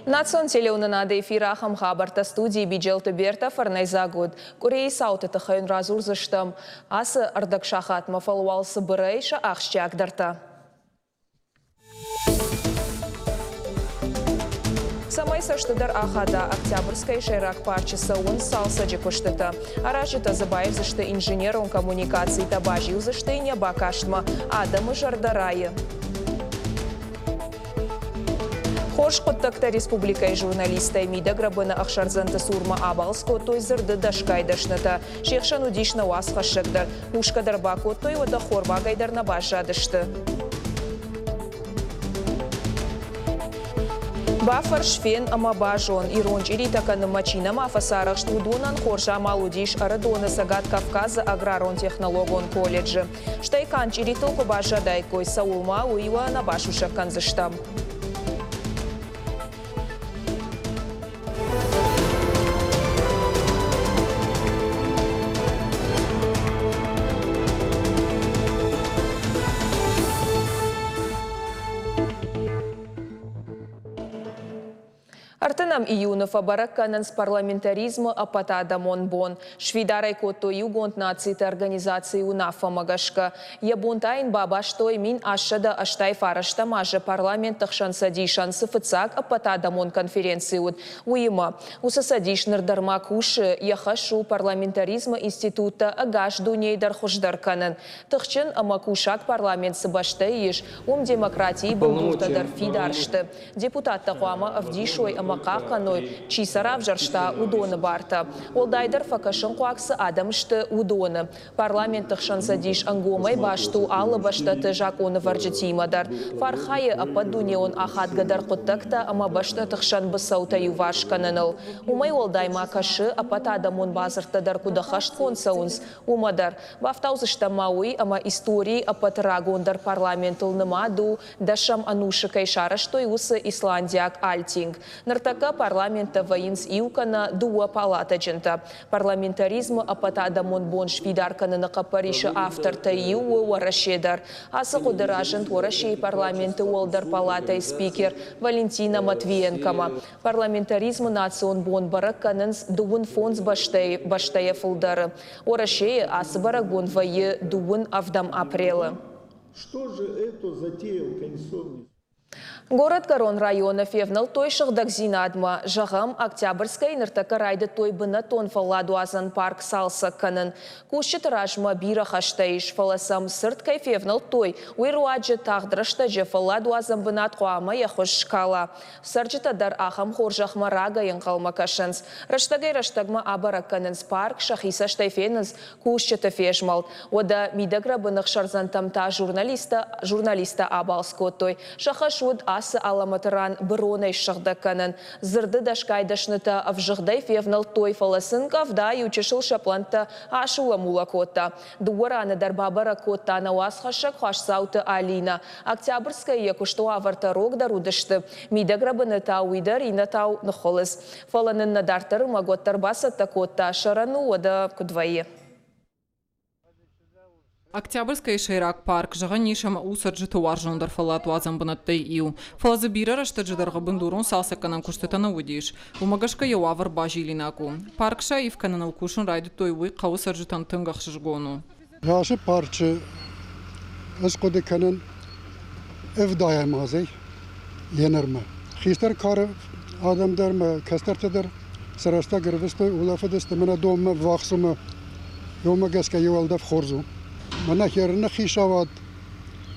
Национ телеуынынады эфиры ахӕм хабӕрттӕ студийы Биджелты Бертӕ фӕрнӕйдзаг уыд. Къуырийы цауты тыххӕй йын радзурдзыстӕм ацы ӕрдӕгсахатмӕ, фӕлӕ уал цыбырӕй сӕ ахсджиагдӕртӕ. Цӕмӕй цӕстыдӕр ахада, Октябрьскӕйы сӕйраг парчы цӕуынц цалцӕджы куыстытӕ. Аразджытӕ дзы баивдзысты инженерон коммуникацитӕ, базилдзысты йын йӕ бакастмӕ, адӕмы зӕрдӕ райы. Хорз хъуыддӕгтӕ республикӕйы журналисттӕй мидӕгрӕбыны ӕхсӕрдзӕнты цурмӕ абалц кодтой дзырды дӕсгай дӕснытӕ. Се хсӕн уыдис нӕ уацхӕссӕг дӕр. Хъусгӕ дӕр бакодтой, уӕдӕ хормагӕй дӕр нӕ баззадысты. Бафӕрс, фен ӕмӕ базон, ирон чъиритӕ кӕнынмӕ чи нӕма фӕцарӕхст, уыдонӕн хорз амал уыдис Ӕрыдоны Цӕгат Кавказы аграрон-технологон колледжы. Стӕй канд чъиритыл куы баззадаиккой, цӕуыл ма, уый уӕ нӕ басусӕг кӕндзыстӕм. Ӕртынӕм июны фӕбӕрӕг кӕнынц парламентаризмы ӕппӕтадӕмон бон. Сфидар ӕй кодтой Иугонд Нациты Организацийы уынаффӕмӕ гӕсгӕ. Йӕ бон та йын бабастой 1889 азы Парламентты хсӕн цӕдисӕн цы фыццаг ӕппӕтадӕмон конференци уыд, уыимӕ. Уыцы цӕдис ныр дӕр ма кусы, йӕ хӕс у парламентаризмы институттӕ ӕгас дунейы дӕр хуыздӕр кӕнын. Тыхджын ӕмӕ кусӕг парламент цы бӕстӕйы ис, уым демократийы бындуртӕ дӕр фидар сты. Депутаттӕ хъуамӕ ӕвдисой ӕмӕ хъахъхъӕной, чи сӕ равзӕрста, уыдоны бартӕ. Уӕлдайдӕр фӕкӕсынхъуаг цы адӕм сты, уыдоны. Парламентты хсӕн цӕдис ӕнгомӕй баст у алы бӕстӕты закъонӕвӕрджытимӕ дӕр. Фархайы ӕппӕтдунеон ахадгӕдӕр хъуыддӕгтӕ ӕмӕ бӕстӕты хсӕн быцӕутӕ иуварс кӕныныл. Уымӕй уӕлдай ма кӕсы, ӕппӕтадӕмон бадзырдтӕ дӕр куыд ӕххӕстгонд цӕуынц, уымӕ дӕр. Бафтаудзыстӕм ма уый, ӕмӕ историйы ӕппӕты рагондӕр парламентыл нымад у дӕсӕм ӕнусы кӕй сарӕзтой, уыцы исландиаг Альтинг. Ныртӕккӕ парламенттӕ вӕййынц иу кӕнӕ дыууӕ палатӕджынтӕ. Парламентаризмы ӕппӕтадӕмон бон сфидар кӕныны хъӕппӕрисы автортӕй иу у Уӕрӕсе дӕр. Ацы хъуыды разынд Уӕрӕсейы парламенты уӕлдӕр палатӕйы спикер Валентина Матвиенкомӕ. Парламентаризмы национ бон бӕрӕг кӕнынц дыууын фондз бӕстӕйы бӕстӕйӕ фылдӕры. Уӕрӕсейы ацы бӕрӕгбон вӕййы дыууын ӕвдӕм апрелы. Что же это затеял Конституционный Горӕтгӕрон районы февнӕлдтой сыгъдӕгдзинадмӕ. Зӕгъӕм, Октябрьскӕйы ныртӕккӕ райдыдтой бынӕттон фӕлладуадзӕн парк цалцӕг кӕнын. Кусджыты размӕ бирӕ хӕстӕ ис, фӕлӕ сӕм цырд кӕй февнӕлдтой, уый руаджы тагъд рӕстӕджы фӕлладуадзӕн бынат хъуамӕ йӕ хуыз скала. Цӕрджытӕ дӕр ахӕм хорзӕхмӕ рагӕй ӕнхъӕлмӕ кӕсынц. Рӕстӕгӕй-рӕстӕгмӕ абӕрӕг кӕнынц парк, сӕхи цӕстӕй фенынц кусджыты фезмӕлд. Уӕдӕ мидӕгрӕбыны ӕхсӕрдзӕнтӕм та журналисттӕ журналисттӕ абалц кодтой. Сӕ хӕс уыд ацы алӕмӕты ран быронӕй ссыгъдӕг кӕнын. Дзырды дӕсгай дӕснытӕ ӕвзыгъдӕй февнӕлдтой, фӕлӕ сын къӕвда иу чысыл сӕ пълӕнттӕ асула-мула кодта. Дыууӕ раны дӕр бабӕрӕг кодта нӕ уацхӕссӕг Хуасдзауты Алинӕ. Октябрьскӕйы йӕ куысты уавӕртӕ рогдӕр уыдысты, мидӕгрӕбыны та уый дӕр иннӕтау ныххуылыдз. Фӕлӕ нын нӕ дарддӕры мӕгуӕддӕр бацӕттӕ кодта, сӕрӕн у, уӕдӕ куыд вӕййы. Октябрьскӕйы сӕйраг парк, зӕгъӕн ис, ӕмӕ у цӕрджыты уарзондӕр фӕлладуадзӕн бынӕттӕй иу. Фӕлӕ дзы бирӕ рӕстӕджы дӕргъы бындурон цалцӕггӕнӕн куыстытӕ нӕ уыдис. Уымӕ гӕсгӕ йӕ уавӕр базилинаг у. Парк саив кӕныныл кусын райдыдтой, уый хъӕуы цӕрджытӕн тынг ӕхсызгон у. Ацы парчы ӕз хъуыды кӕнын ӕвдайӕм азӕй енырмӕ. Хистӕр кары адӕм дӕр мӕ кӕстӕртӕ дӕр сӕ рӕстӕг ӕрвыстой, улӕфыдысты мӕнӕ донмӕ ввахс ӕмӕ уымӕ гӕсгӕ иу уӕлдӕф хорз у. Мӕнӕ хӕрыны хицауад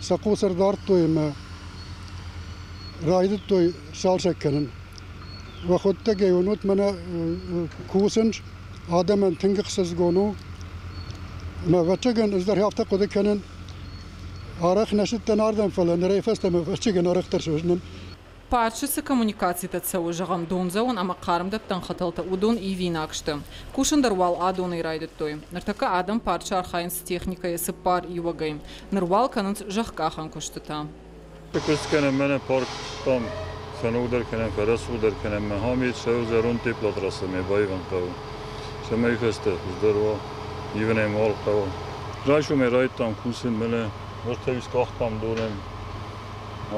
сӕ хъус ӕрдардтой ӕмӕ райдыдтой цалцӕг кӕнын. Уӕхуыдтӕгӕй уынут мӕнӕ кусынц адӕмӕн тынг ӕхсызгон у. Ӕмӕ ӕвӕццӕгӕн ӕз дӕр афтӕ хъуыды кӕнын, арӕх нӕ цыдтӕн ардӕм, фӕлӕ нырӕй фӕстӕмӕ ӕвӕццӕгӕн арӕхдӕр суыдзынӕн. Парчы цы коммуникацитӕ цӕуы, зӕгъӕм, дондзӕуӕн ӕмӕ хъармдӕттӕн хӕтӕлтӕ, уыдон ивинаг сты. Кусын дӕр уал адонӕй райдыдтой. Ныртӕккӕ адӕм парчы архайынц техникӕйы цыппар иуӕгӕй. Ныр уал кӕнынц зӕхкъахӕн куыстытӕ. Куыст кӕнӕм мӕнӕ парктӕм, фӕногдӕр кӕнӕм, фӕрӕсугъддӕр кӕнӕм мӕ ам цӕуы зӕронд теплотрассӕмӕ баивын хъӕуы, цӕмӕй фӕстӕ хуыздӕр уа, ивын ӕй мал хъӕуы. Райсомӕй райдыдтам кусын, мӕнӕ уӕртӕ скъахтам донӕн.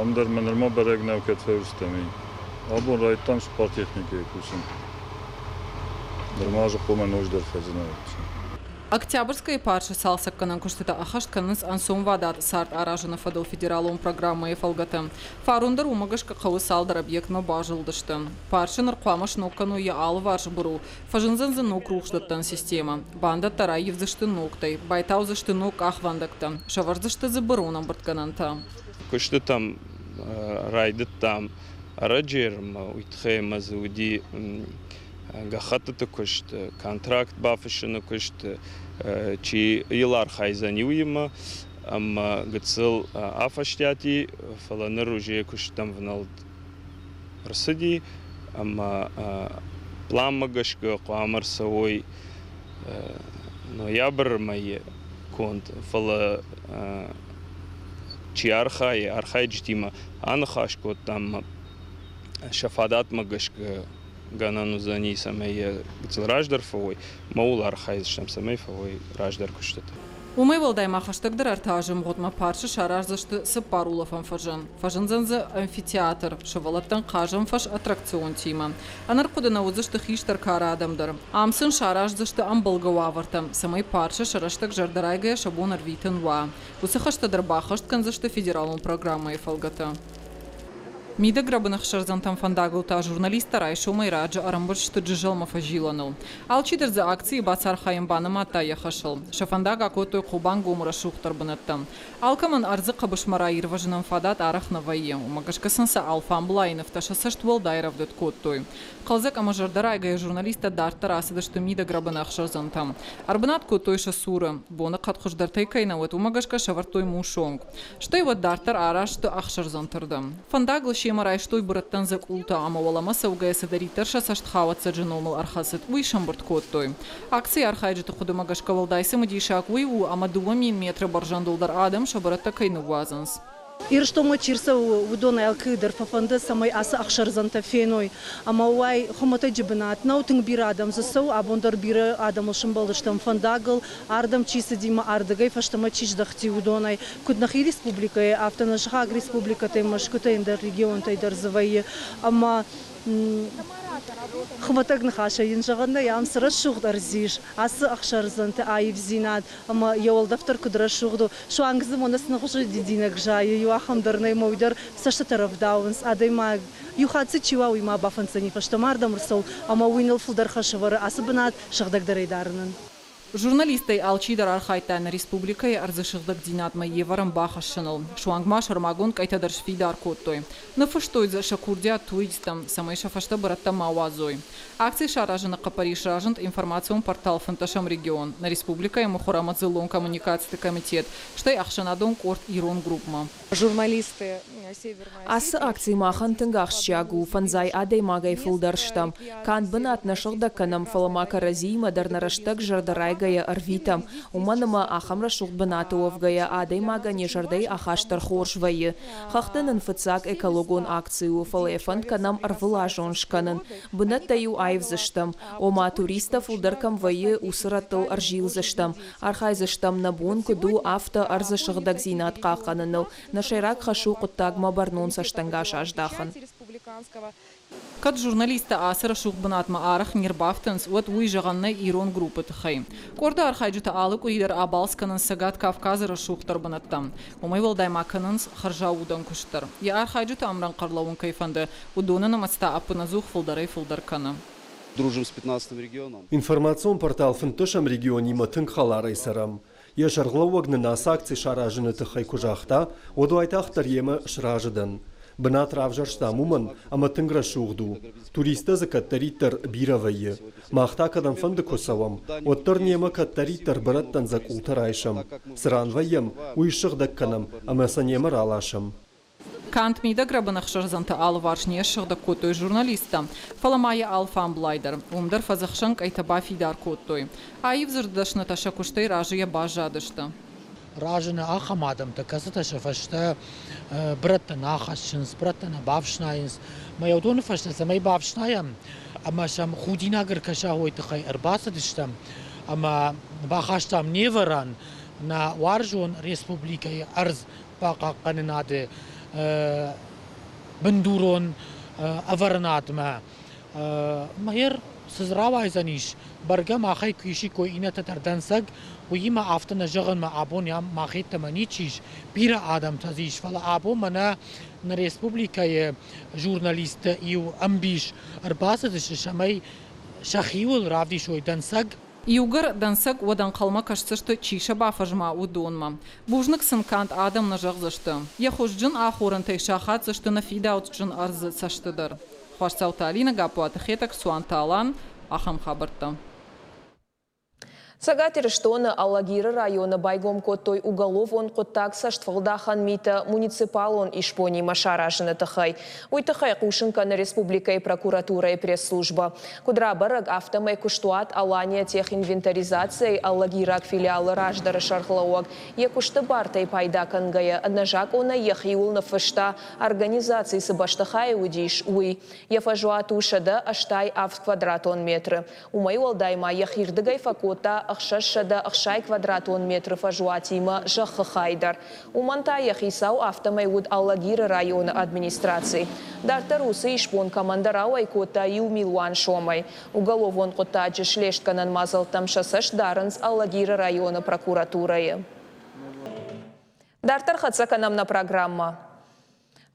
Ам дӕр мӕ нырма бӕрӕг нӕу, кӕд фӕуыстӕм, уый. Абон райдыдтам цыппар техникӕйы кусын. Нырма дзы хъуамӕ ноджыдӕр фӕзына. Октябрьскӕйы парчы цалцӕггӕнӕн куыстытӕ ӕххӕст кӕнынц ӕнцонвадат цард аразыны фӕдыл федералон программӕйы фӕлгӕты. Фарон дӕр уымӕ гӕсгӕ хъӕуы цалдӕр объектмӕ базылдысты. Парчы ныр хъуамӕ сног кӕной йӕ алыварс быру, фӕзындзӕн дзы ног рухсдӕттӕн системӕ. Бандӕттӕ раивдзысты ногтӕй, байтаудзысты ног къахвӕндӕгтӕ, сӕвӕрдзысты дзы бырон ӕмбырдгӕнӕнтӕ. Куыстытӕм райдыдтам ӕрӕджы, уый тыххӕй ӕмӕ дзы уыди гӕххӕттыты куыст, контракт бафыссыны куыст, чи йыл архайдзӕни, уыимӕ. Ӕмӕ гыццыл афӕстиат и, фӕлӕ ныр уже куысттӕм внӕлд ӕрцыди ӕмӕ пъланмӕ гӕсгӕ хъуамӕ ӕрцӕуой ноябры мӕйы конд, фӕлӕ чи архайы, архайджытимӕ аныхас кодтам сӕ фадатмӕ гӕсгӕ гӕнӕн уыдзӕни, цӕмӕй йӕ гыццыл раздӕр фӕуой, ма ууыл архайдзыстӕм, цӕмӕй фӕуой раздӕр куыстытӕ. Уымӕй уӕлдай ма хӕстӕгдӕр 3 азы мгъуыдмӕ парчы сараздзысты цыппар улӕфӕн фӕзы. Фӕзындзӕн дзы амфитеатр, сывӕллӕттӕн хъазӕн фӕз аттракционтимӕ. Ӕнӕрхъуыды нӕ уыдзысты хистӕр кары адӕм дӕр. Ам сын сараздзысты ӕмбӕлгӕ уавӕртӕ, цӕмӕй парчы сӕ рӕстӕг зӕрдӕрайгӕйӕ сӕ бон ӕрвитын уа. Уыцы хӕстӕ дӕр баххӕст кӕндзысты федералон программӕйы фӕлгӕты. Мидӕгрӕбын ӕхсӕрдзӕнтӕм фӕндагыл та журналисттӕ райсомӕй раджы ӕрӕмбырд сты Джызӕлмӕ фӕзилӕныл. Алчидӕр дзы акцийы бацархайын банымадта йӕ хӕсыл. Сӕ фӕндаг акодтой Хъобангомы рӕсугъддӕр бынӕттӕм. Алкӕмӕн ӕрдзы хъӕбысмӕ раирвӕзынӕн фадат арӕх нӕ вӕййы, уымӕ гӕсгӕ сын сӕ алфамблайы нывтӕ сӕ цӕст уӕлдай рӕвдыд кодтой. Хъӕлдзӕг ӕмӕ зӕрдӕрайгӕйӕ журналисттӕ дарддӕр ацыдысты мидӕгрӕбын ӕхсӕрдзӕнтӕм. Ӕрбынат кодтой сӕ цуры. Боныхъӕд хуыздӕртӕй кӕй нӕ уыд, уымӕ гӕсгӕ сӕвӕрдтой мусонг. Стӕй уӕд дарддӕр араст сты ӕхсӕрдзӕнты рдӕм. Фӕндагыл семӕ райстой бырӕттӕн дзӕкъултӕ ӕмӕ уӕлӕмӕ цӕугӕйӕ цыдӕриддӕр сӕ цӕстхауӕццӕджы номыл ӕрхӕцыд, уый сӕмбырд кодтой. Акцийы архайджыты хъуыдымӕ гӕсгӕ уӕлдай цымыдисаг уый у, ӕмӕ 2000 метры бӕрзӕндыл дӕр адӕм сӕ бырӕттӕ кӕй ныууадзынц. Ирыстонмӕ чи рцӕуы, уыдонӕй алкӕй дӕр фӕфӕнды, цӕмӕй ацы ӕхсӕрдзӕнтӕ феной. Ӕмӕ уай хуымӕтӕджы бынат нӕу, тынг бирӕ адӕм дзы цӕуы. Абон дӕр бирӕ адӕмыл сымбӕлдыстӕм фӕндагыл, ардӕм чи цыди ӕмӕ ардыгӕй фӕстӕмӕ чи здӕхти, уыдонӕй. Куыд нӕхи республикӕйы, афтӕ нӕ сыхаг республикӕтӕй, Мӕскуытӕй, ӕндӕр регионтӕй дӕр дзы вӕййы. Ӕмӕ хуымӕтӕг ныхасӕй йын зӕгъӕн нӕй, ам цы рӕсугъд ӕрдз ис, ацы ӕхсӕрдзӕнты аивдзинад ӕмӕ йӕ уӕлдӕф дӕр куыд рӕсугъд у, суанг дзы мӕнӕ цы хуызы дидинӕг зайы, иу ахӕм дӕр нӕй, ӕмӕ уый дӕр цӕстытӕ рӕвдауынц. Адӕймаг иу хатт дзы чи уа, уый ма бафӕнддзӕни фӕстӕмӕ ардӕм ӕрцӕуын, ӕмӕ уый ныл фылдӕр хӕс ӕвӕры ацы бынат сыгъдӕгдӕрӕй дарынӕн. Журналисттӕй алчидӕр архайдта нӕ республикӕйы ӕрдзы сыгъдӕгдзинадмӕ йе вӕрӕн бахӕссыныл. Суанг ма сӕрмагонд къӕйтӕ дӕр сфидар кодтой. Ныффыстой дзы сӕ курдиат туристтӕм, цӕмӕй сӕ фӕстӕ бырӕттӕ ма уадзой. Акци саразыны хъӕппӕрис разынд информацион портал Фынтӕсӕм регион, нӕ республикӕйы мыхуыр ӕмӕ дзыллон коммуникациты комитет, стӕй ӕхсӕнадон къорд Ирон группмӕ. Журналисты Ацы акци махӕн тынг ахсджиаг у, фӕндзай адӕймагӕй фылдӕр стӕм. Канд бынат нӕ сыгъдӕг кӕнӕм, фӕлӕ ма кӕрӕдзиимӕ дӕр нӕ рӕстӕг зӕрдӕрайгӕйӕ ӕрвитӕм, уымӕн ӕмӕ ахӕм рӕсугъд бынаты уӕвгӕйӕ адӕймагӕн йӕ зӕрдӕйы ахаст дӕр хорз вӕййы. Хӕхты нын фыццаг экологон акци у, фӕлӕ йӕ фӕнд кӕнӕм ӕрвылазон скӕнын. Бынӕттӕ-иу аивдзыстӕм, ома туристтӕ фылдӕр кӕм вӕййы, уыцы рӕттыл ӕрзилдзыстӕм. Архайдзыстӕм, нӕ бон куыд у, афтӕ ӕрдзы сыгъдӕгдзинад хъахъхъӕныныл. Нӕ сӕйраг хӕс у хъуыддагмӕ бӕрнон цӕстӕнгас аздахын. Кӕд журналисттӕ ацы рӕсугъд бынатмӕ арӕх не рбафтынц, уӕд уый зӕгъӕн нӕй ирон группы тыххӕй. Къорды архайджытӕ алы къуыри дӕр абалц кӕнынц Цӕгат Кавказы рӕсугъддӕр бынӕттӕм. Уымӕй уӕлдай ма кӕнынц хӕрзаудӕн куыст дӕр. Йӕ архайджыты ӕмрӕнхъ ӕрлӕууын кӕй фӕнды, уыдоны нымӕц та ӕппынӕдзух фылдӕрӕй-фылдӕр кӕны. Дружим с 15 регионом. Информацион портал фынддӕсӕм регионимӕ тынг хӕларӕй цӕрӕм. Йӕ сӕргълӕууӕг нын ацы акци саразыны тыххӕй куы загъта, уӕд уайтагъддӕр йемӕ сразы дӕн. Бынат равзӕрстам уымӕн, ӕмӕ тынг рӕсугъд у. Туристтӕ дзы кӕддӕриддӕр бирӕ вӕййы. Мах та кӕдӕмфӕнды куы цӕуӕм, уӕддӕр немӕ кӕддӕриддӕр бырӕттӕн дзӕкъултӕ райсӕм. Цы ран вӕййӕм, уый ссыгъдӕг кӕнӕм ӕмӕ сӕ немӕ раласӕм. Канд мидӕгрӕбын ӕхсӕрдзӕнты алыварс не ссыгъдӕг кодтой журналисттӕ, фӕлӕ ма йӕ алфамблай дӕр. Уым дӕр фӕдзӕхсӕн къӕйтӕ бафидар кодтой. Аив дзырддӕснытӕ сӕ куыстӕй разыйӕ баззадысты. Разыны ахӕм адӕмтӕ, кӕцытӕ сӕ фӕстӕ бырӕттӕ нӕ ахӕссынц, бырӕттӕ нӕ бафснайынц. Мӕ уыдоны фӕстӕ цӕмӕй бафснайӕм ӕмӕ сӕм худинаг ӕркӕса, уый тыххӕй ӕрбацыдыстӕм ӕмӕ бахастам не вӕрӕн нӕ уарзон республикӕйы ӕрдз бахъахъхъӕнынады бындурон. ӕвӕрынадмӕ. Мӕйӕр цы дзы рауайдзӕнис, бӕргӕ махӕй куы исиккой иннӕтӕ дӕр дӕнцӕг, уыимӕ афтӕ нӕ зӕгъын мӕ абон мах йеддӕмӕ ничи ис, бирӕ адӕмтӕ дзы ис, фӕлӕ абон мӕнӕ нӕ республикӕйы журналистты иу ӕмбис ӕрбацыдысты, цӕмӕй сӕхиуыл равдисой дӕнцӕг. Иугӕр дӕнцӕг, уӕд ӕнхъӕлмӕ кӕсдзысты, чи сӕ бафӕзма, уыдонмӕ. Бузныг сын канд адӕм нӕ зӕгъдзысты. Йӕ хуызджын ахорӕнтӕй сахаддзысты нӕ фидауцджын ӕрдзы цӕсты дӕр. Хуасдзауты Алинӕ, Гаппуаты Хетӕг, Суанты Алан, ахӕм хабӕрттӕ. Цӕгат Ирыстоны Алагиры районы байгом кодтой уголовон хъуыддаг цӕстфӕлдахӕн митӕ муниципалон исбонимӕ саразыны тыххӕй. Уый тыххӕй хъусын кӕны республикӕйы прокуратурӕйы пресс-службӕ. Куыд рабӕрӕг, афтӕмӕй куыстуат Алания техинвентаризацийы алагираг филиалы раздӕры сӕргълӕууӕг йӕ куысты бартӕй пайда кӕнгӕйӕ ӕнӕзакъонӕй йӕхиуыл ныффыста, организаци цы бӕстыхайы уыдис, уый. Йӕ фӕзуат у 187 квадратон метры. Уымӕй уӕлдай ма йӕхирдыгӕй фӕкодта 660 квадратон метры фӕзуатимӕ зӕххы хай дӕр. Уымӕн та йӕ хицау афтӕмӕй уыд Алагиры районы администраци. Дарддӕр уыцы исбон кӕмӕндӕр ауӕй кодта иу милуан сомӕй. Уголовон хъуыддаджы слестгӕнӕн мадзӕлттӕм сӕ цӕст дарынц Алагиры районы прокуратурӕйы. Дарддӕр хӕццӕ кӕнӕм нӕ программӕ.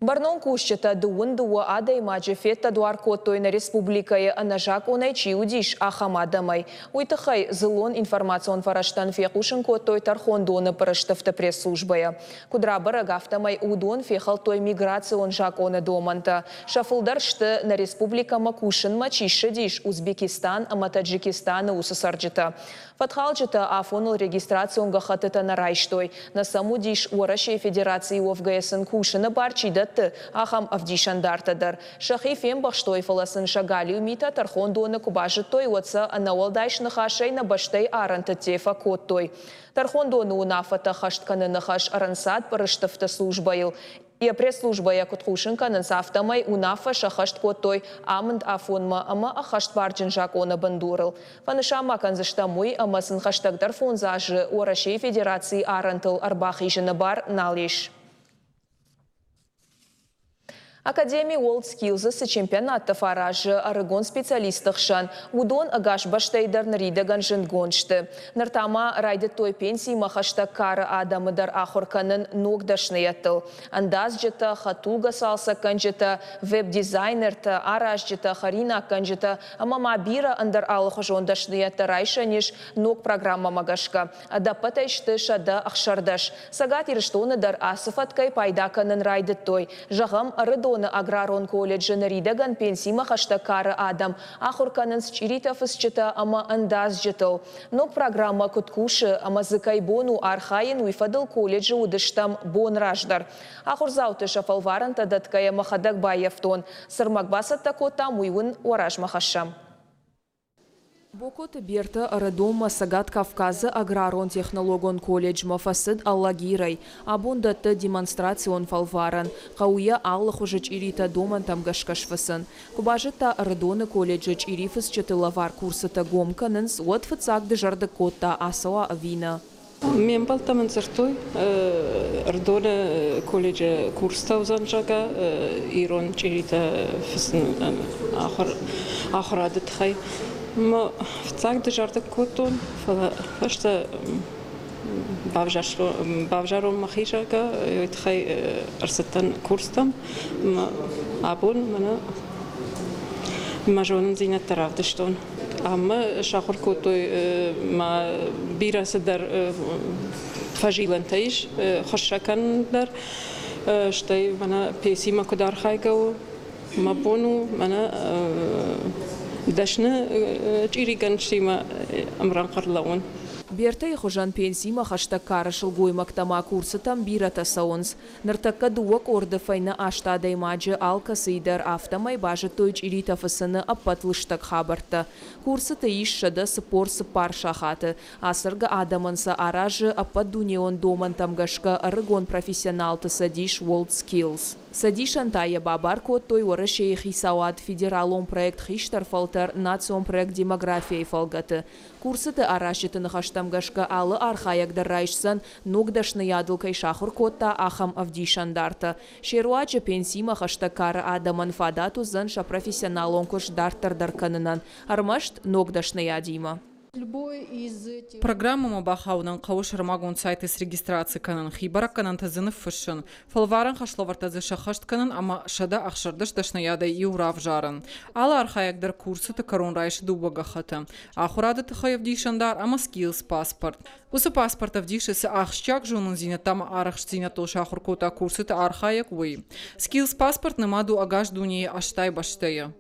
Бӕрнон кусджытӕ дыууын дыууӕ адӕймаджы феддӕдуар кодтой нӕ республикӕйы ӕнӕзакъонӕй чи уыдис, ахӕм адӕмӕй. Уый тыххӕй дзыллон информацион фӕрӕзтӕн фехъусын кодтой тӕрхондоны пъырыстыфты пресс-службӕйӕ. Куыд рабӕрӕг, афтӕмӕй уыдон фехӕлдтой миграцион закъоны домӕнтӕ. Сӕ фылдӕр сты, нӕ республикӕмӕ кусынмӕ чи ссыдис, Узбекистан ӕмӕ Таджикистаны уыцы цӕрджытӕ. Фӕткхалджытӕ афоныл регистрацион гӕххӕттытӕ нӕ райстой, нӕ сӕм уыдис, Уӕрӕсейы Федерацийы уӕвгӕйӕ сын кусыны бар чи дӕтты, ахӕм ӕвдисӕндартӕ дӕр. Сӕхи фембӕхстой, фӕлӕ сын сӕ галиу митӕ тӕрхондоны куы базыдтой, уӕд сӕ ӕнӕуӕлдай сныхасӕй нӕ бӕстӕйы арӕнты ӕдде фӕкодтой. Тӕрхондоны уынаффӕтӕ хӕст кӕныны хӕс ӕрӕнцад пъырыстыфты службӕйыл. Йӕ пресс-службӕйӕ куыд хъусын кӕнынц, афтӕмӕй уынаффӕ сӕххӕст кодтой амынд афонмӕ ӕмӕ ӕххӕстбарджын закъоны бындурыл. Фӕнысан ма кӕндзыстӕм уый, ӕмӕ сын хӕстӕгдӕр фондз азы Уӕрӕсейы Федерацийы арӕнтыл ӕрбахизыны бар нал ис. Академи WorldSkills-ы цы чемпионаттӕ фӕаразы ӕрыгон специалистты хсӕн, уыдон ӕгас бӕстӕйы дӕр ныридӕгӕн зындгонд сты. Ныр та ма райдыдтой пенсимӕ хӕстӕг кары адӕмы дӕр ахуыр кӕнын ног дӕсныйӕдтыл. Ӕндадзджытӕ, хӕдтулгӕ цалцӕггӕнджытӕ, веб-дизайнертӕ, аразджытӕ, хӕринаггӕнджытӕ ӕмӕ ма бирӕ ӕндӕр алыхуызон дӕсныйӕдтӕ райсӕн ис ног программӕмӕ гӕсгӕ. Ӕдӕппӕтӕй сты 116. Цӕгат Ирыстоны дӕр ацы фӕткӕй пайда кӕнын райдыдтой. Зӕгъӕм, Ӕрыдоны аграрон колледжы ныридӕгӕн пенсимӕ хӕстӕг кары адӕм ахуыр кӕнынц чъиритӕ фысджытӕ ӕмӕ ӕндадзджытыл. Ног программӕ куыд кусы ӕмӕ дзы кӕй бон у архайын, уый фӕдыл колледжы уыдыстӕм бон раздӕр. Ахуырдзауты сӕ фӕлварӕнтӕ дӕтгӕйӕ мӕхӕдӕг баййӕфтон. Цы рмӕг бацӕттӕ кодтам, уый уын уӕ размӕ хӕссӕм. Бокоты Бертӕ Ӕрыдонмӕ Цӕгат Кавказы аграрон-технологон колледжмӕ фӕцыд Алагирӕй. Абон дӕтты демонстрацион фӕлварӕн. Хъӕуы йӕ алы хуызы чъиритӕ домӕнтӕм гӕсгӕ сфыцын. Куы базыдта Ӕрыдоны колледжы чъирифыцджыты лӕвар курсытӕ гом кӕнынц, уӕд фыццаг дызӕрдыг кодта, ацӕуа ӕви нӕ. Ме мбӕлттӕ мын дзырдтой, Ӕрыдоны колледжы курстӕ уыдзӕн, зӕгъгӕ, ирон чъиритӕ фыцын ахуырады тыххӕй. Мӕ фыццаг дызӕрдыг кодтон, фӕлӕ фӕстӕ бавзарон мӕхи, зӕгъгӕ, уый тыххӕй ӕрцыдтӕн курстӕм. Абон мӕнӕ мӕ зонындзинӕдтӕ равдыстон. Ӕмӕ сахуыр кодтой ма бирӕ цыдӕр фӕзилӕнтӕ ис хуыссӕг кӕнын дӕр, стӕй мӕнӕ песимӕ куыд архайгӕ у, мӕ бон у мӕнӕ дӕсны чъиригӕнджытимӕ ӕмрӕнхъ ӕрлӕууын. Бертӕйы хуызӕн пенсимӕ хӕстӕг кары сылгоймӕгтӕ ма курсытӕм бирӕтӕ цӕуынц. Ныртӕккӕ дыууӕ къорды фӕйнӕ аст адӕймаджы алкӕцыйы дӕр афтӕмӕй базыдтой чъиритӕ фыцыны ӕппӕт лыстӕг хабӕрттӕ. Курсыты ис 144 сахаты. Ацӕргӕ адӕмӕн сӕ аразы ӕппӕтдунеон домӕнтӕм гӕсгӕ ӕрыгон профессионалты цӕдис WorldSkills. Цӕдисӕн та йӕ бабар кодтой Уӕрӕсейы Хицауад федералон проект Хистӕр фӕлтӕр национ проект Демография-йы фӕлгӕты. Курсыты аразджыты ныхӕстӕм гӕсгӕ алы архайӕг дӕр райсдзӕн, ног дӕсныйадыл кӕй сахуыр кодта, ахӕм ӕвдисӕндартӕ. Се руаджы пенсимӕ хӕстӕг кары адӕмӕн фадат уыдзӕн сӕ профессионалон куыст дарддӕр дӕр кӕнынӕн, ӕрмӕст ног дӕсныйадимӕ. Программӕмӕ бахауынӕн хъӕуы сӕрмагонд сайты срегистраци кӕнын, хи бӕрӕггӕнӕнтӕ дзы ныффыссын, фӕлварӕн хӕслӕвӕрдтӕ дзы сӕххӕст кӕнын ӕмӕ 116 дӕсныйадӕй иу равзарын. Алы архайӕг дӕр курсыты кӕрон райсы дыууӕ гӕххӕты – ахуырады тыххӕй ӕвдисӕндар ӕмӕ skills паспорт. Уыцы паспорт ӕвдисы, цы ахсджиаг зонындзинӕдтӕ ӕмӕ арӕхстдзинӕдтыл сахуыр кодта курсыты архайӕг, уый. Skills паспорт нымад у ӕгас дунейы 80 бӕстӕйы.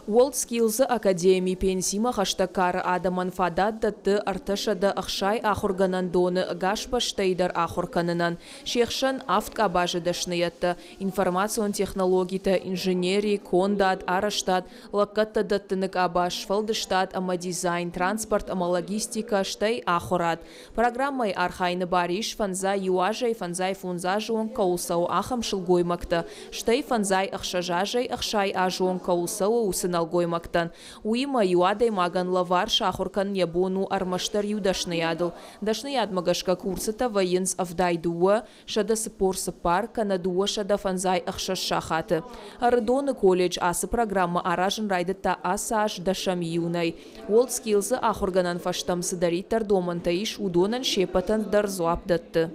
WorldSkills-ы академи пенсимӕ хӕстӕг кары адӕмӕн фадат дӕтты 360 ахуыргӕнӕндоны ӕгас бӕстӕйы дӕр ахуыр кӕнынӕн. Се хсӕн авд къабазы дӕсныйӕдтӕ, информацион технологитӕ, инженери, кондад, арӕзтад, лӕггӕдтӕ дӕттыны къабаз, сфӕлдыстад ӕмӕ дизайн, транспорт ӕмӕ логистикӕ, стӕй ахуырад. Программӕйы архайыны бар ис, фӕндзай иу азӕй 55 азы онг кӕуыл цӕуы, ахӕм сылгоймӕгтӕ, стӕй 56 азӕй 60 азы онг кӕуыл цӕуы, уыцы нӕлгоймӕгтӕн. Уыимӕ, иу адӕймагӕн лӕвар сахуыр кӕнын йӕ бон у ӕрмӕстдӕр иу дӕсныйадыл. Дӕсныйадмӕ гӕсгӕ курсытӕ вӕййынц 72, 144 кӕнӕ 256 сахаты. Ӕрыдоны колледж ацы программӕ аразын райдыдта ацы аз дӕсӕм июнӕй. WorldSkills-ы ахуыргӕнӕн фӕзтӕм цыдӕриддӕр домӕнтӕ ис, уыдонӕн се ппӕтӕн дӕр дзуапп дӕтты.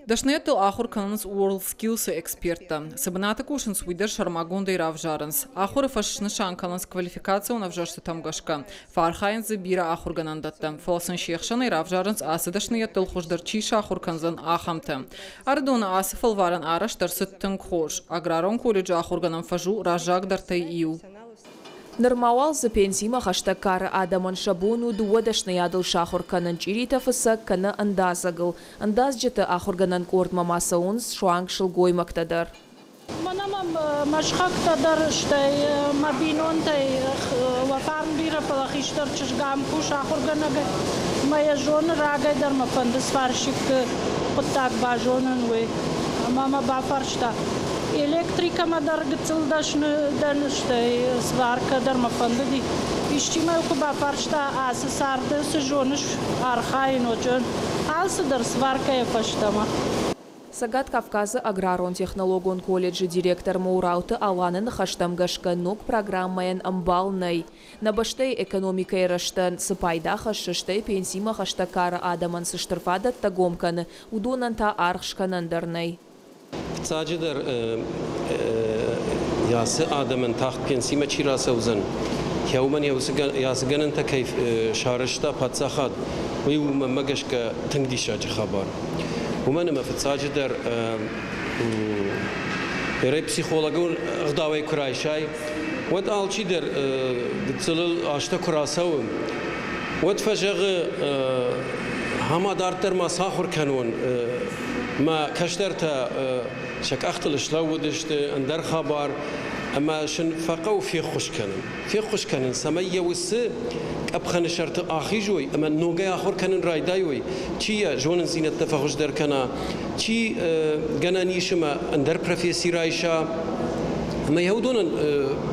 Дӕсныйӕдтыл ахуыр кӕнынц WorldSkills-ы эксперттӕ. Цы бынаты кусынц, уый дӕр сӕрмагондӕй равзарынц. Ахуыры фӕз снысан кӕнынц квалификацион ӕвзӕрстытӕм гӕсгӕ. Фӕархайынц дзы бирӕ ахуыргӕнӕндӕттӕ, фӕлӕ сын се хсӕнӕй равзарынц, ацы дӕсныйӕдтыл хуыздӕр чи сахуыр кӕндзӕн, ахӕмтӕ. Ӕрыдоны ацы фӕлварӕн арӕзт ӕрцыд тынг хорз. Аграрон колледжы ахуыргӕнӕн фӕз у раззагдӕртӕй иу. Нырма уал дзы пенсимӕ хӕстӕг кары адӕмӕн сӕ бон у дыууӕ дӕсныйадыл сахуыр кӕнын чъиритӕ фыцӕг кӕнӕ ӕндадзӕгыл. Ӕндадзджыты ахуыргӕнӕн къордмӕ ма цӕуынц суанг сылгоймӕгтӕ дӕр. Мӕнӕ мӕм мӕ сыхӕгтӕ дӕр, стӕй мӕ бинонтӕй уӕ фарн бирӕ, фӕлӕ хистӕр чызг ам кусы ахуыргӕнӕгӕй. Мӕ йӕ зоны, рагӕй дӕр мӕ фӕнды сварщикты хъуыддаг базонын, уый. Ӕмӕ мӕ бафарста, электрикӕмӕ дӕр гыццыл дӕсны дӕн, стӕй сваркӕ дӕр мӕ фӕндыди. Исчи мӕ куы бафарста, ацы царды цы зоныс архайын, алцыдӕр сваркӕйӕ фӕстӕмӕ. Цӕгат Кавказы аграрон-технологон колледжы директор Моурауты Аланы ныхӕстӕм гӕсгӕ ног программӕйӕн ӕмбал нӕй. Нӕ бӕстӕйы экономикӕйы рӕзтӕн цы пайда хӕссы, стӕй пенсимӕ хӕстӕг кары адӕмӕн цы стыр фадӕттӕ гом кӕны, уыдонӕн та аргъ скӕнӕн дӕр нӕй. Фыццаджыдӕр ацы адӕмӕн тагъд пенсимӕ чи рацӕудзӕн, уымӕн йӕ ацы гӕнӕнтӕ кӕй сарӕзта паддзахад, уый у мӕнмӕ гӕсгӕ тынг диссаджы хабар. Уымӕн ӕмӕ фыццаджыдӕр психологон ӕгъдауӕй куы райсай, уӕд алчидӕр гыццылыл азтӕ куы рацӕуы, уӕд фӕзӕгъы, ӕмӕ дарддӕр ма сахуыр кӕнон, мӕ кӕстӕртӕ сӕ къӕхтыл слӕууыдысты, ӕндӕр хабар, ӕмӕ сын фӕхъӕуы феххуыс кӕнын. Феххуыс кӕнын, цӕмӕй йӕ уыцы къӕпхӕны сӕрты ахизой ӕмӕ ногӕй ахуыр кӕнын райдайой, чи йӕ зонындзинӕдтӕ фӕхуыздӕр кӕна, чи гӕнӕн ис ӕмӕ ӕндӕр професси райса, ӕмӕ йӕ уыдонӕн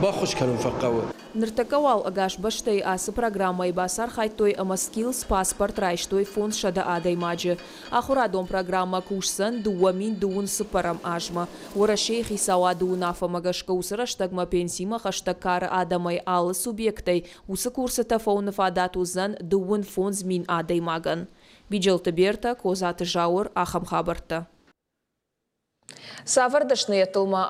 баххуыс кӕнын фӕхъӕуы. Ныртӕккӕ уал ӕгас бӕстӕйы ацы программӕйы бацархайдтой ӕмӕ Skills паспорт райстой 500 адӕймаджы. Ахуырадон программӕ кусдзӕн 2020 цыппӕрӕм азмӕ. Уӕрӕсейы хицауады уынаффӕмӕ гӕсгӕ уыцы рӕстӕгмӕ пенсимӕ хӕстӕг кары адӕмӕй алы субъектӕй уыцы курсытӕ фӕуыны фадат уыдзӕн 55 000 адӕймагӕн. Биджелты Бертӕ, Козаты Зауыр, ахӕм хабӕрттӕ. Цавӕр дӕсныйӕдтыл ма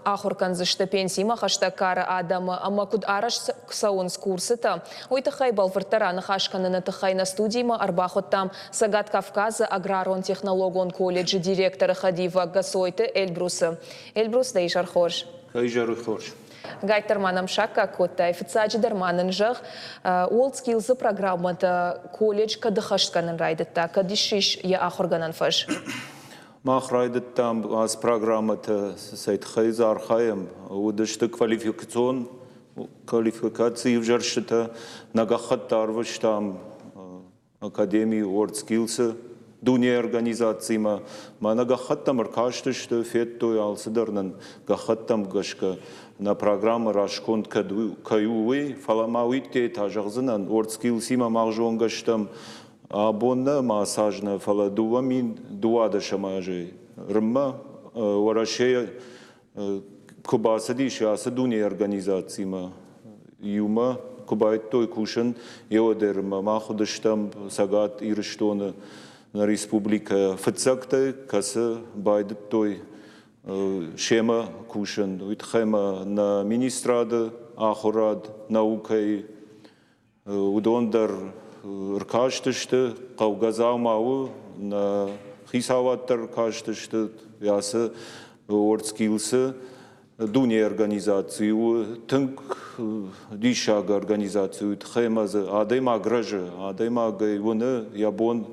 ахуыр кӕндзысты пенсимӕ хӕстӕг кары адӕмы ӕмӕ куыд арӕзт цӕуынц курсытӕ, уый тыххӕй бӕлвырддӕр аныхас кӕныны тыххӕй нӕ студимӕ ӕрбахуыдтам Цӕгат Кавказы аграрон-технологон колледжы директоры хӕдивӕг Гасойты Эльбрусы. Эльбрус, дӕ изӕр хорз. Изӕр хорз. Гайддӕр ма нӕм саккаг кодтай. Фыццаджыдӕр ма нын зӕгъ, WorldSkills-ы программӕтӕ колледж кӕд ӕххӕст кӕнын райдыдта, кӕд ссис йӕ ахуыргӕнӕн фӕз? Мах райдыдтам ацы программӕтӕ цӕй тыххӕй дзы архайӕм, уыдысты квалификацион квалификацийы ӕвзӕрстытӕ, нӕ гӕххӕтт арвыстам Академийы WorldSkills-ы. дунейы организациимӕ. Мӕнӕ гӕххӕттӕм ӕркастысты, федтой алцыдӕр нын гӕххӕттӕм гӕсгӕ нӕ программӕ расконд кӕд кӕй у, уый. Фӕлӕ ма уый дде та зӕгъдзынӕн, WorldSkills-имӕ мах зонгӕ стӕм абон нӕ ӕмӕ ацы аз нӕ, фӕлӕ 2012 азӕй рынмӕ Уӕрӕсейы куы бацыдис ацы дунейы организацимӕ, иумӕ куы байдыдтой кусын ЕОДР-мӕ, мах уыдыстӕм Цӕгат Ирыстоны нӕ республикӕ фыццӕгтӕй, кӕцы байдыдтой семӕ кусын. Уый тыххӕй ма нӕ министрады ахуырад, наукӕйы Уыдон дӕр ӕркастысты, хъӕугӕ дзаума у, нӕ хицауад дӕр ӕркастысты, ацы WorldSkills-ы дунейы организаци у тынг диссаг организаци у, тыххӕй ӕмӕ дзы адӕймаг рӕзы, адӕймагӕй уыны, йӕ бон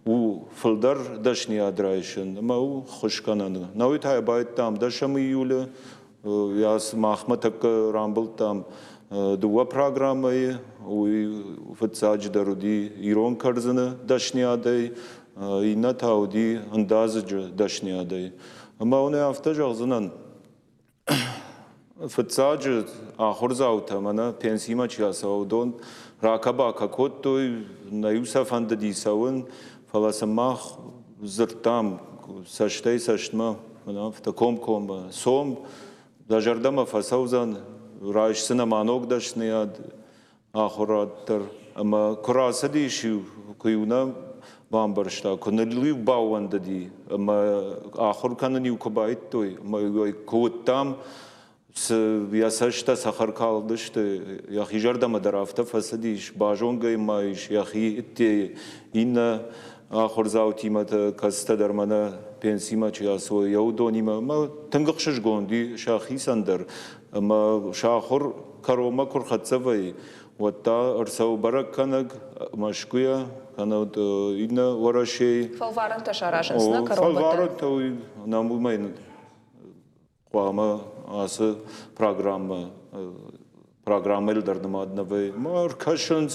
у фылдӕр дӕсныйад райсын ӕмӕ у ххуыс кӕнӕн. Науи та йӕ байдыдтам дӕсӕм июлы, Махмӕ тӕккӕ рамбылдтам дыууӕ программӕйы. Уый фыццаджыдӕр уыди ирон кӕрдзыны дӕсниадӕй, иннӕ та уыди ӕндадзыджы дӕсниадӕй. Ӕмӕ уын афтӕ зӕгъдзынӕн, фыццаджы ахуырдзаутӕ мӕнӕ пенсимӕ чи ацӕуа, уыдон ракӕ-бакӕ кодтой, нӕ-иу сӕ фӕндыди цӕуын, фӕлӕ сын мах дзырдтам цӕстӕй цӕстмӕ, афтӕ комкоммӕ, цом, дӕ зӕрдӕмӕ фӕцӕудзӕн, райсдзынӕ ма ног дӕсныйад, ахуырад дӕр. Ӕмӕ куы рацыдис-иу, куы-иу нӕ бамбӕрста, куы ныл-иу баууӕндыди, ӕмӕ ахуыр кӕнын-иу куы байдыдтой, ӕмӕ куы уыдтам, цы йӕ цӕстӕ цӕхӕр калдысты, йӕхи зӕрдӕмӕ дӕр афтӕ фӕцыдис, базонгӕ ма ис йӕхи ӕддейы иннӕ ахуырдзаутимӕ, кӕцытӕ дӕр мӕнӕ пенсимӕ чи ацӕуы, йӕ уыдонимӕ. Ӕмӕ тынг ӕхсызгон уыди сӕхицӕн дӕр. Ӕмӕ сӕ ахуыр кӕронмӕ куы рхӕццӕ вӕййы, уӕд та ӕрцӕуы бӕрӕггӕнӕг Мӕскуыйӕ, кӕнӕ иннӕ Уӕрӕсейы. Фӕлварӕнтӕ саразынц нӕ кӕронбӕттӕн? Фӕлварӕнтӕ уый нӕм уымӕй хъуамӕ ацы программӕ программӕйыл дӕр нымад нӕ вӕййы. Ӕмӕ ӕркӕсынц,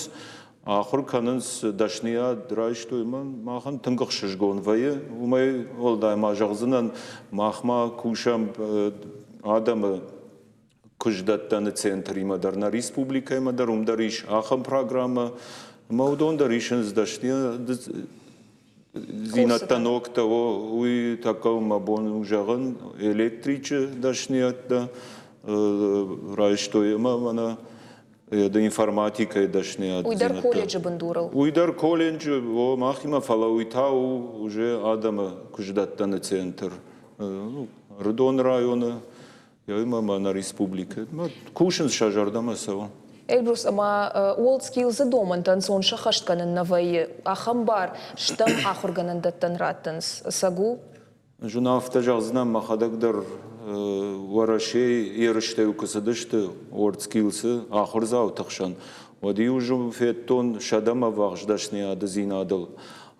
ахуыр кӕнынц, дӕсныйад райстой ӕмӕ махӕн тынг ӕхсызгон вӕййы. Уымӕй уӕлдай ма зӕгъдзынӕн, мах ма кусӕм адӕмы куыстдӕттӕны центримӕ дӕр, нӕ республикӕимӕ дӕр, уым дӕр ис ахӕм программӕ. Ӕмӕ уыдон дӕр исынц дӕсныйӕдтӕ ногтӕ, уый тӕккӕ мӕ бон у зӕгъын, электричы дӕсныйӕдтӕ райстой ӕмӕ мӕнӕ информатикӕйы дӕсныйад. Уый дӕр колледжы бындурыл? Уый дӕр колледжы, о, махимӕ, фӕлӕ уый та у уже адӕмы куыстдӕттӕны центр. Ӕрыдоны районы Уыимӕ ма нӕ республикӕ кусынц сӕ зӕрдӕмӕ цӕуы. Эльбрус, ӕмӕ WorldSkills-ы домӕнтӕ ӕнцон сӕххӕст кӕнын нӕ вӕййы. Ахӕм бар стӕм ахуыргӕнӕндӕттӕн раттынц. Ӕцӕг у? Ӕз уын афтӕ зӕгъдзынӕн, мӕхӕдӕг дӕр Уӕрӕсейы ерыстӕй куы цыдысты WorldSkills-ы ахуырдзауты хсӕн, уӕд-иу федтон сӕдӕмӕ ӕввахс дӕсныйады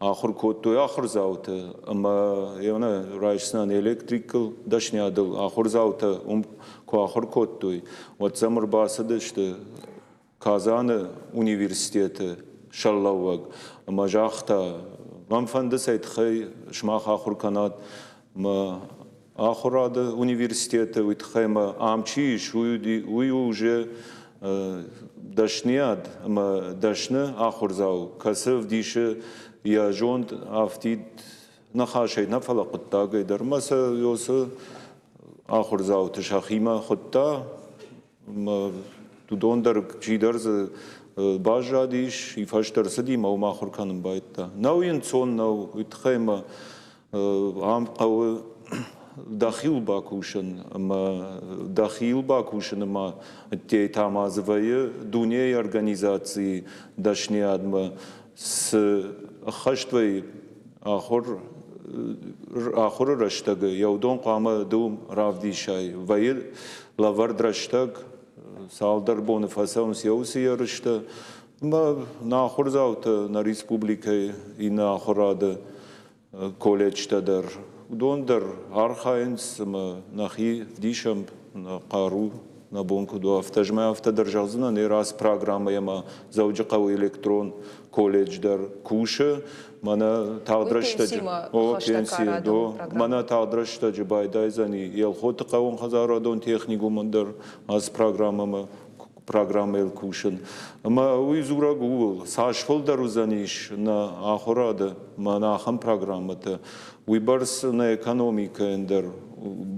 ахуыр кодтой ахуырдзаутӕ ӕмӕ ӕнӕ райсдзынӕн электрикыл дӕсниадыл ахуырдзаутӕ уым куы ахуыр кодтой, уӕд сӕм ӕрбацыдысты Казаны университеты сӕргълӕууӕг ӕмӕ загъта, мӕн фӕнды цӕй тыххӕй сымах ахуыр кӕнат мӕ ахуырады университеты, уый тыххӕй ӕмӕ ам чи ис, уый у уже дӕсныйад ӕмӕ дӕсны ахуырдзау, кӕцы ӕвдисы йӕ зонд афтид ныхасӕй нӕ, фӕлӕ хъуыддагӕй дӕр. Ӕмӕ сӕ уыцы ахуырдзауты сӕхимӕ хуыдта, ӕмӕ уыдон дӕр чидӕр дзы баззадис, и фӕстӕ ӕрцыди ӕмӕ уым ахуыр кӕнын байдыдта. Нӕу йын ӕнцон нӕу, уый тыххӕй ӕмӕ ам хъӕуы дӕхиуыл бакусын ӕмӕ дӕхиуыл бакусыны ма ӕддейы та ма дзы вӕййы дунейы организацийы дӕсныйадмӕ цы ӕххӕст вӕййы ахуыр ахуыры рӕстӕгы йӕ уыдон хъуамӕ ды уым равдисай. Вӕййы лӕвӕрд рӕстӕг, цалдӕр боны фӕцӕуынц йӕ уыцы ерыстӕ. Ӕмӕ нӕ ахуырдзаутӕ нӕ республикӕйы иннӕ ахуырады колледжтӕ дӕр, уыдон дӕр архайынц ӕмӕ нӕхи вдисӕм нӕ хъару. нӕ бон куыд у, афтӕ. Ӕз ма афтӕ дӕр зӕгъдзынӕн, ӕрӕдз программӕ ӕмӕ Дзӕуджыхъӕуы электрон колледж дӕр кусы. Мӕнӕ тагъд рӕстӕджы о, пенси, мӕнӕ тагъд рӕстӕджы байдайдзӕни Елхоты хъӕууонхӕдзарадон техникумӕн дӕр ацы программӕмӕ программӕйыл кусын. Ӕмӕ уый дзурӕг ууыл, цас фылдӕр уыдзӕнис нӕ ахуырады мӕнӕ ахӕм программӕтӕ, уыйбӕрц нӕ экономикӕйӕн дӕр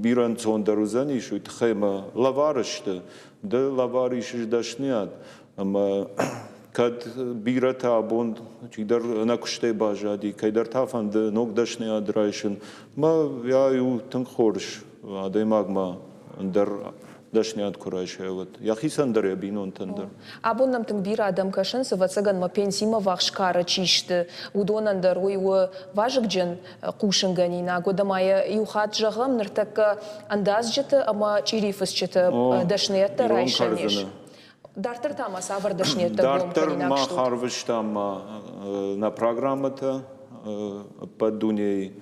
бирӕ ӕнцондӕр уыдзӕнис, уый тыххӕй ӕмӕ лӕвар сты. Ды лӕвар исыс дӕсныйад, ӕмӕ кӕд бирӕтӕ абон чидӕр ӕнӕкуыстӕй баззади, кӕйдӕр та фӕнды ног дӕсныйад райсын, мӕ йӕ у тынг хорз адӕймагмӕ ӕндӕр дӕсныйад куы райса, уӕд йӕхицӕн дӕр, йӕ бинонтӕн дӕр. Абон нӕм тынг бирӕ адӕм кӕсынц, ӕвӕццӕгӕн ма пенсимӕ ввахс кары чи сты, уыдонӕн дӕр уый у вазыгджын хъусынгӕнинаг. Уӕдӕ ма йӕ иу хатт зӕгъӕм, ныртӕккӕ ӕндадзджыты ӕмӕ чъирифысджыты дӕсныйӕдтӕ райсӕн ис. Дарддӕр та ма цавӕр дӕсныйӕдтӕ гом Дарддӕр кӕнинаг мах стут? арвыстам ма нӕ программӕтӕ ӕппӕт дунейы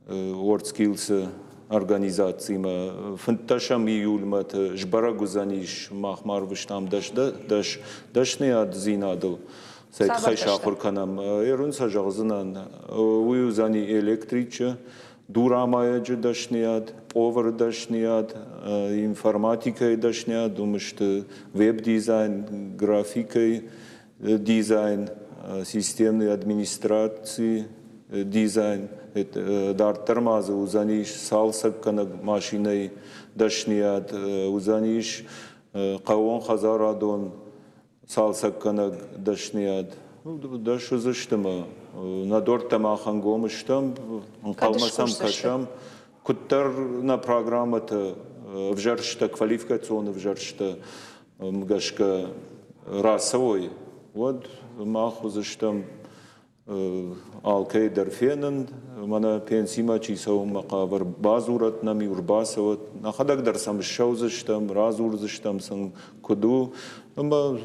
WorldSkills-ы организациимӕ. 15 июльмӕ сбӕрӕг уыдзӕнис, мах ма ӕрвыстам дӕсныйаддзинадыл. Цӕй тыххӕй сахуыр кӕнӕм? Ерын сӕ зӕгъдзынӕн, уый уыдзӕни электричы, дурамайӕджы дӕсныйад, пъовыры дӕсныйад, информатикӕйы дӕсныйад, уым сты веб-дизайн, графикӕйы дизайн, системный администраци дизайн. Дарддӕр ма дзы уыдзӕнис цалцӕггӕнӕг машинӕйы дӕсныйад, уыдзӕнис хъӕууонхӕдзарадон цалцӕггӕнӕг дӕсныйад. Дӕс уыдзысты мӕ нӕ дорттӕ мах ӕнгом стӕм, ӕнхъӕлмӕ сӕм кӕсӕм. Куыддӕр нӕ программӕтӕ ӕвзӕрстӕ, квалификацион ӕвзӕрстӕ гӕсгӕ рацӕуой, уӕд мах уыдзыстӕм алкӕй дӕр фенын, мӕнӕ пенсимӕ чи цӕуынмӕ хъавы, бадзурӕт нӕм-иу, ӕрбацӕуӕт. Нӕхӕдӕг дӕр сӕм ссӕудзыстӕм, радзурдзыстӕм сын, куыд у, ӕмӕ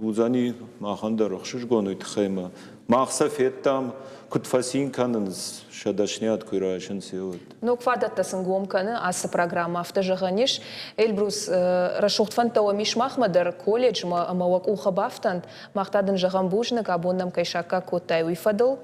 уыдзӕни махӕн дӕр ӕхсызгон уый тыххӕй ӕмӕ мах сӕ федтам, куыд фӕцин кӕнынц, сӕ дӕсниад куы райсынц, уӕд. Ног фадӕттӕ сын гом кӕны ацы программӕ, афтӕ зӕгъӕн ис. Эльбрус, рӕсугъд фӕндтӕ уӕм ис махмӕ дӕр, колледжмӕ ӕмӕ уӕ къухы бафтӕнт. Мах та дын зӕгъӕм бузныг, абон нӕм кӕй саккаг кодтай, уый фӕдыл.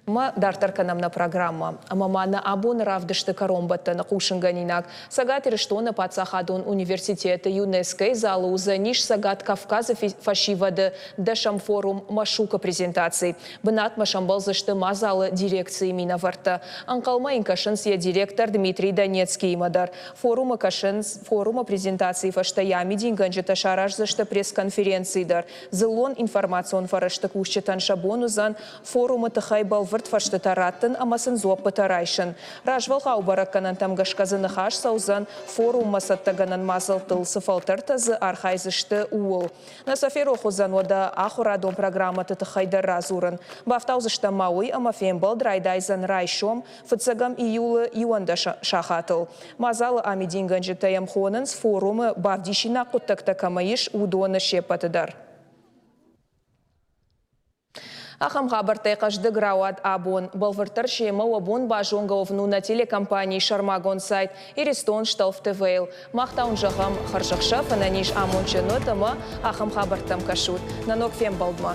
Ӕмӕ дарддӕр кӕнӕм нӕ программӕ. Ӕмӕ ма нӕ абоны равдысты кӕронбӕттӕны хъусынгӕнинаг. Цӕгат Ирыстоны паддзахадон университеты ЮНЕСКО-йы залы уыдзӕнис Цӕгат Кавказы фӕсивӕды дӕсӕм форум Машук-ы презентаци. Бынатмӕ сӕмбӕлдзысты мадзалы дирекцийы минӕвӕрттӕ. Ӕнхъӕлмӕ йын кӕсынц йӕ директор Дмитрий Донецкиимӕ дӕр. Форумы кӕсынц, форумы презентацийы фӕстӕ йӕ амидингӕнджытӕ сараздзысты пресс-конференци дӕр. Дзыллон информацион фӕрӕзты кусджытӕн сӕ бон уыдзӕн форумы тыххӕй бӕлвырд фӕрстытӕ раттын ӕмӕ сын дзуӕппытӕ райсын. Развӕлгъау бӕрӕггӕнӕнтӕм гӕсгӕ дзы ныхас цӕудзӕн форуммӕ цӕттӕгӕнӕн мадзӕлттыл, цы фӕлтӕртӕ дзы архайдзысты, ууыл. Нӕ сӕ ферох уыдзӕн уӕдӕ ахуырадон программӕты тыххӕй дӕр радзурын. Бафтаудзыстӕм ма уый, ӕмӕ фембӕлд райдайдзӕн райсом, фыццӕгӕм июлы 11 сахатыл. Мадзалы амидингӕнджытӕ йӕм хонынц форумы бавдисинаг хъуыддӕгтӕ кӕмӕ ис, уыдоны се ппӕты дӕр. Ахӕм хабӕрттӕй хъӕздыг рауад абон. Бӕлвырддӕр семӕ уӕ бон базонгӕ уӕвын у нӕ телекомпанийы сӕрмагонд сайт Иристон Шталф ТВ-йыл. Мах та уын зӕгъӕм хӕрзӕхсӕв, ӕнӕниз амондджын уӕт ӕмӕ ахӕм хабӕрттӕм кӕсут. Нӕ ног фембӕлдмӕ!